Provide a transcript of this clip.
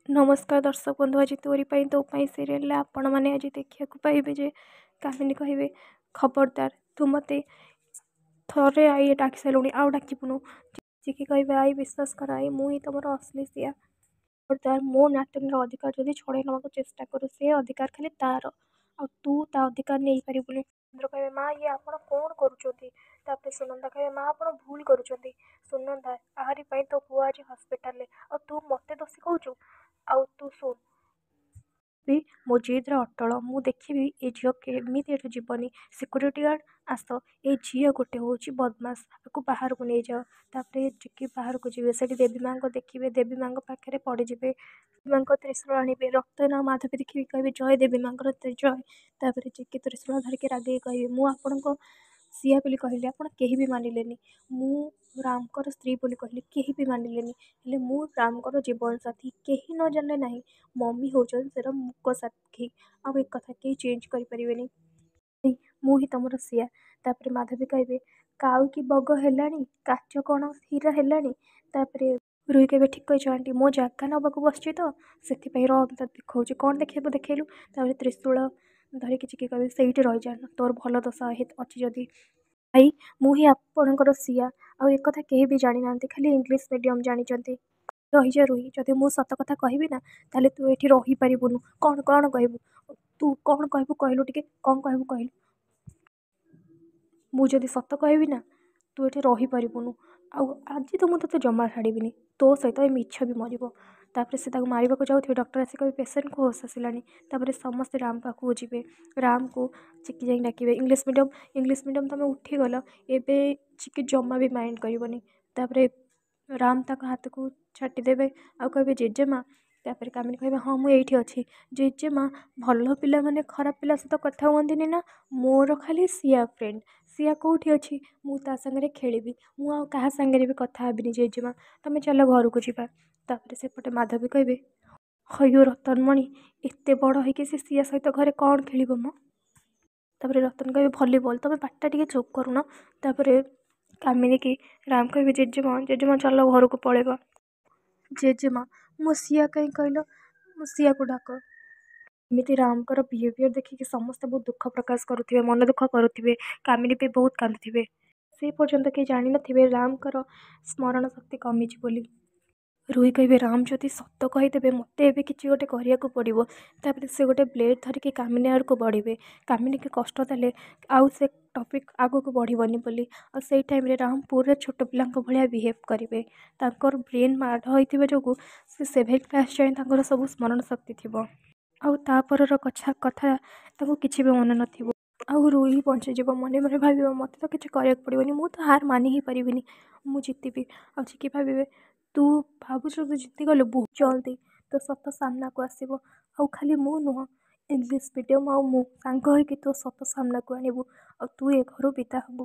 ନମସ୍କାର ଦର୍ଶକ ବନ୍ଧୁ, ଆଜି ତୋରି ପାଇଁ ତୋ ପାଇଁ ସିରିଏଲରେ ଆପଣମାନେ ଆଜି ଦେଖିବାକୁ ପାଇବେ ଯେ କାମିନୀ କହିବେ, ଖବରଦାର, ତୁ ମୋତେ ଥରେ I ଡାକି ସାରିଲୁଣି, ଆଉ ଡାକିବୁନୁ। ଚିକି କହିବେ, I ବିଶ୍ୱାସ କର I, ମୁଁ ହିଁ ତୁମର ଅସଲି ସିଆ। ଖବରଦାର, ମୋ ନାତୁଣୀର ଅଧିକାର ଯଦି ଛଡ଼େଇ ନେବାକୁ ଚେଷ୍ଟା କରୁ, ସେ ଅଧିକାର ଖାଲି ତାର, ଆଉ ତୁ ତା ଅଧିକାର ନେଇପାରିବୁନି। ଚନ୍ଦ୍ର କହିବେ, ମା ଇଏ ଆପଣ କ'ଣ କରୁଛନ୍ତି? ତାପରେ ସୁନନ୍ଦା କହିବେ, ମା ଆପଣ ଭୁଲ କରୁଛନ୍ତି। ସୁନନ୍ଦା, ଆହାରି ପାଇଁ ତୋ ପୁଅ ଆଜି ହସ୍ପିଟାଲରେ, ଆଉ ତୁ ମୋତେ ଦୋଷୀ କହୁଛୁ? ଆଉ ତୁ ଶୁଣ ବି, ମୋ ଜିଦ୍ରେ ଅଟଳ। ମୁଁ ଦେଖିବି ଏ ଝିଅ କେମିତି ଏଠୁ ଯିବନି। ସିକ୍ୟୁରିଟି ଗାର୍ଡ଼ ଆସ, ଏ ଝିଅ ଗୋଟେ ହେଉଛି ବଦମାସ, ଆକୁ ବାହାରକୁ ନେଇଯାଅ। ତାପରେ ଚିକି ବାହାରକୁ ଯିବେ, ସେଠି ଦେବୀ ମାଆଙ୍କ ଦେଖିବେ, ଦେବୀ ମାଆଙ୍କ ପାଖରେ ପଡ଼ିଯିବେ, ମାଙ୍କ ତ୍ରିଶୂଳ ଆଣିବେ। ରତନ ଆଉ ମାଧବୀ ଦେଖିକି କହିବେ, ଜୟ ଦେବୀ ମାଙ୍କର ଜୟ। ତାପରେ ଚିକି ତ୍ରିଶୂଳ ଧରିକି ରାଗିକି କହିବେ, ମୁଁ ଆପଣଙ୍କ ସିଆ ବୋଲି କହିଲି, ଆପଣ କେହି ବି ମାନିଲେନି। ମୁଁ ରାମଙ୍କର ସ୍ତ୍ରୀ ବୋଲି କହିଲି, କେହି ବି ମାନିଲେନି। ହେଲେ ମୁଁ ରାମଙ୍କର ଜୀବନସାଥୀ, କେହି ନ ଜାଣିଲେ ନାହିଁ, ମମି ହେଉଛନ୍ତି ସେର ମୂକ ସାକ୍ଷୀ, ଆଉ ଏ କଥା କେହି ଚେଞ୍ଜ କରିପାରିବେନି। ମୁଁ ହିଁ ତମର ସିଆ। ତାପରେ ମାଧବୀ କହିବେ, କାଉ କି ବଗ ହେଲାଣି, କାଚ କ'ଣ ହୀରା ହେଲାଣି? ତାପରେ ରୁହି କହିବେ, ଠିକ୍ କହିଛ ଆଣ୍ଟି, ମୋ ଜାଗା ନେବାକୁ ବସିଛି ତ ସେଥିପାଇଁ। ରହ, ଦେଖାଉଛି। କ'ଣ ଦେଖେଇବୁ? ଦେଖେଇଲୁ। ତାପରେ ତ୍ରିଶୂଳ ଧରିକି ଚିକି କହିବେ, ସେଇଠି ରହିଯା, ତୋର ଭଲ ଦଶା ଅଛି ଯଦି। ଭାଇ, ମୁଁ ହିଁ ଆପଣଙ୍କର ସିଆ, ଆଉ ଏକଥା କେହି ବି ଜାଣିନାହାନ୍ତି, ଖାଲି ଇଂଲିଶ ମିଡ଼ିୟମ୍ ଜାଣିଛନ୍ତି। ରହିଯା ରୁହି, ଯଦି ମୁଁ ସତ କଥା କହିବି ନା, ତାହେଲେ ତୁ ଏଠି ରହିପାରିବୁନୁ। କ'ଣ କ'ଣ କହିବୁ ତୁ? କ'ଣ କହିବୁ କହିଲୁ ଟିକେ, କ'ଣ କହିବୁ କହିଲୁ? ମୁଁ ଯଦି ସତ କହିବି ନା, ତୁ ଏଠି ରହିପାରିବୁନୁ। ଆଉ ଆଜି ତ ମୁଁ ତୋତେ ଜମା ଛାଡ଼ିବିନି, ତୋ ସହିତ ଏ ମିଛ ବି ମରିବ। ତାପରେ ସେ ତାକୁ ମାରିବାକୁ ଯାଉଥିବେ, ଡକ୍ଟର ଆସି କହିବେ, ପେସେଣ୍ଟକୁ ହୋସ୍ ଆସିଲାଣି। ତାପରେ ସମସ୍ତେ ରାମ ପାଖକୁ ଯିବେ, ରାମକୁ ଚିକି ଯାଇକି ଡାକିବେ, ଇଂଲିଶ ମିଡ଼ିୟମ୍, ଇଂଲିଶ ମିଡ଼ିୟମ୍, ତୁମେ ଉଠିଗଲ ଏବେ? ଚିକି ଜମା ବି ମାଇଣ୍ଡ କରିବନି। ତାପରେ ରାମ ତାଙ୍କ ହାତକୁ ଛାଟିଦେବେ ଆଉ କହିବେ, ଜେଜେମା। ତାପରେ କାମିନୀ କହିବେ, ହଁ ମୁଁ ଏଇଠି ଅଛି। ଜେଜେମା, ଭଲ ପିଲାମାନେ ଖରାପ ପିଲା ସହିତ କଥା ହୁଅନ୍ତିନି ନା? ମୋର ଖାଲି ସିଆ ଫ୍ରେଣ୍ଡ। ସିଆ କେଉଁଠି ଅଛି? ମୁଁ ତା ସାଙ୍ଗରେ ଖେଳିବି, ମୁଁ ଆଉ କାହା ସାଙ୍ଗରେ ବି କଥା ହେବିନି। ଜେଜେମା, ତମେ ଚାଲ ଘରକୁ ଯିବା। ତାପରେ ସେପଟେ ମାଧବୀ କହିବେ, ହଇଓ ରତନମଣି, ଏତେ ବଡ଼ ହେଇକି ସେ ସିଆ ସହିତ ଘରେ କ'ଣ ଖେଳିବ ମ? ତାପରେ ରତନ କହିବେ, ଭଲିବଲ୍। ତମେ ପାଟିଟା ଟିକେ ଚୁପ୍ କରୁନ। ତାପରେ କାମିନୀକି ରାମ କହିବେ, ଜେଜେମା, ଜେଜେମା, ଚାଲ ଘରକୁ ପଳେଇବା। ଜେଜେମା, ମୋ ସିଆ କାହିଁ କହିଲ? ମୋ ସିଆକୁ ଡାକ। ଏମିତି ରାମଙ୍କର ବିହେଭିଅର୍ ଦେଖିକି ସମସ୍ତେ ବହୁତ ଦୁଃଖ ପ୍ରକାଶ କରୁଥିବେ, ମନ ଦୁଃଖ କରୁଥିବେ, କାମିନୀ ବି ବହୁତ କାନ୍ଦୁଥିବେ। ସେ ପର୍ଯ୍ୟନ୍ତ କେହି ଜାଣିନଥିବେ ରାମଙ୍କର ସ୍ମରଣ ଶକ୍ତି କମିଛି ବୋଲି। ରୁହି କହିବେ, ରାମ ଯଦି ସତ କହିଦେବେ, ମୋତେ ଏବେ କିଛି ଗୋଟେ କରିବାକୁ ପଡ଼ିବ। ତାପରେ ସେ ଗୋଟେ ବ୍ଲେଡ଼୍ ଧରିକି କାମିନୀ ଆଡ଼କୁ ବଢ଼ିବେ, କାମିନୀକି କଷ୍ଟ ଦେଲେ ଆଉ ସେ ଟପିକ୍ ଆଗକୁ ବଢ଼ିବନି ବୋଲି। ଆଉ ସେଇ ଟାଇମ୍ରେ ରାମ ପୁରା ଛୋଟ ପିଲାଙ୍କ ଭଳିଆ ବିହେଭ୍ କରିବେ। ତାଙ୍କର ବ୍ରେନ୍ ମାଡ଼ ହୋଇଥିବା ଯୋଗୁଁ ସେ 7 କ୍ଲାସ୍ ଯାଏଁ ତାଙ୍କର ସବୁ ସ୍ମରଣ ଶକ୍ତି ଥିବ, ଆଉ ତାପରର କଥା ତାଙ୍କୁ କିଛି ବି ମନେ ନଥିବ। ଆଉ ରୁହି ବଞ୍ଚିଯିବ। ମନେ ମନେ ଭାବିବ, ମୋତେ ତ କିଛି କରିବାକୁ ପଡ଼ିବନି, ମୁଁ ତ ହାର ମାନି ହିଁ ପାରିବିନି, ମୁଁ ଜିତିବି। ଆଉ ଚିକି ଭାବିବେ, ତୁ ଭାବୁଛୁ ତୁ ଜିତିଗଲୁ? ବହୁତ ଜଲ୍ଦି ତୋ ସତ ସାମ୍ନାକୁ ଆସିବ, ଆଉ ଖାଲି ମୁଁ ନୁହଁ, ଇଂଲିଶ ମିଡ଼ିୟମ୍ ଆଉ ମୁଁ ସାଙ୍ଗ ହେଇକି ତୋ ସତ ସାମ୍ନାକୁ ଆଣିବୁ, ଆଉ ତୁ ଏ ଘରୁ ବିଦା ହେବୁ।